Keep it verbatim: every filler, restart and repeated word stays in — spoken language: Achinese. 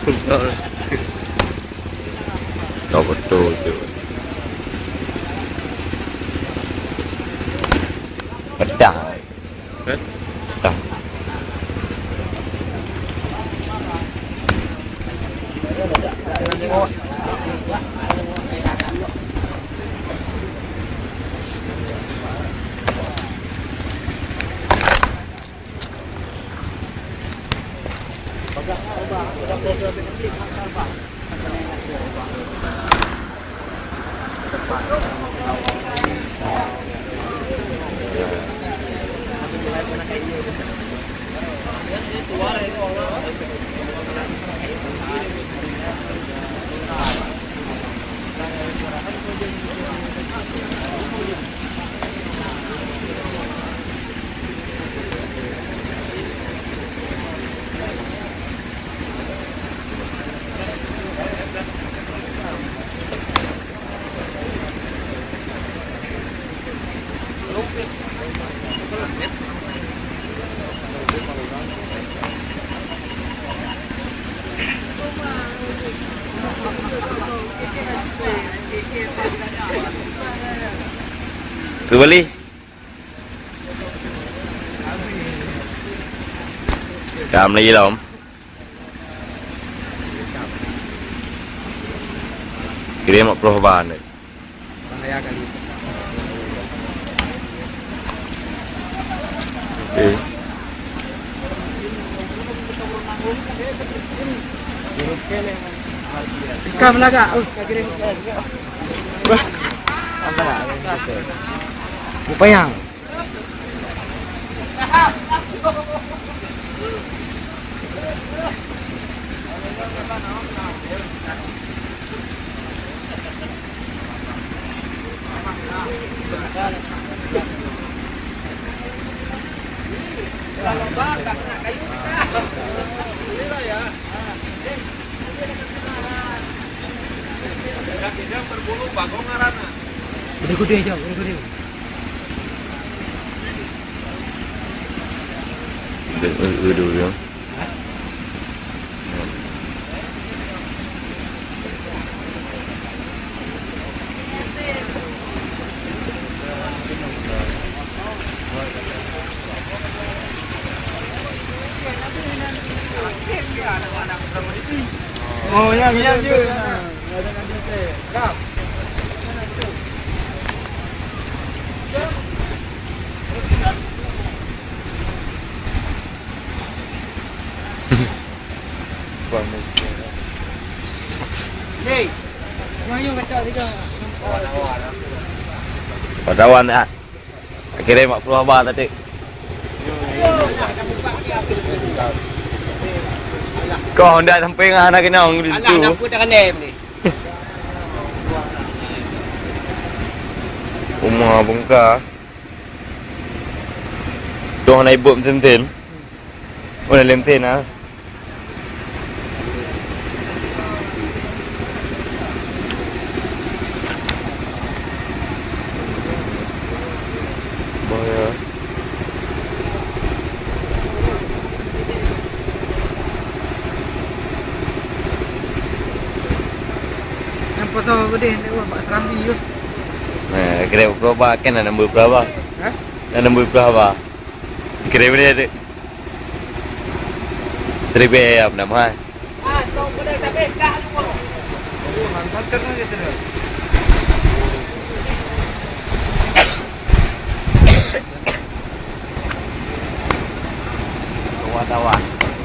Betul. Tahu betul tu. Pedah. Eh? Pedah. Keubeuli. Ka meulilom. Kirém mak ploh ban deh. Eh. Ka meulagak. Uh, ka kirém. Wah. Apa? Upayang. Gudeh-gudeh jom, gudeh-gudeh. Gudeh, eh, eh, dulu ya. Oh, ya, ya, ya. Wartawan, ah. Akhirnya mak puluh abah tadi. Kau hendak sampai ngah anak kenal di situ. Alah, nak pun tak kena ni. Uma bungka. Tuh na ibu meten-meten. Oh, na lem ten ah. Bahaya. Nyang foto gede ni, wah, bak Serambi tu. Nah, kira berapa kan ada berapa? Hah? Ada berapa? Kira berapa tu? Seribu apa nama? Kawan-kawan.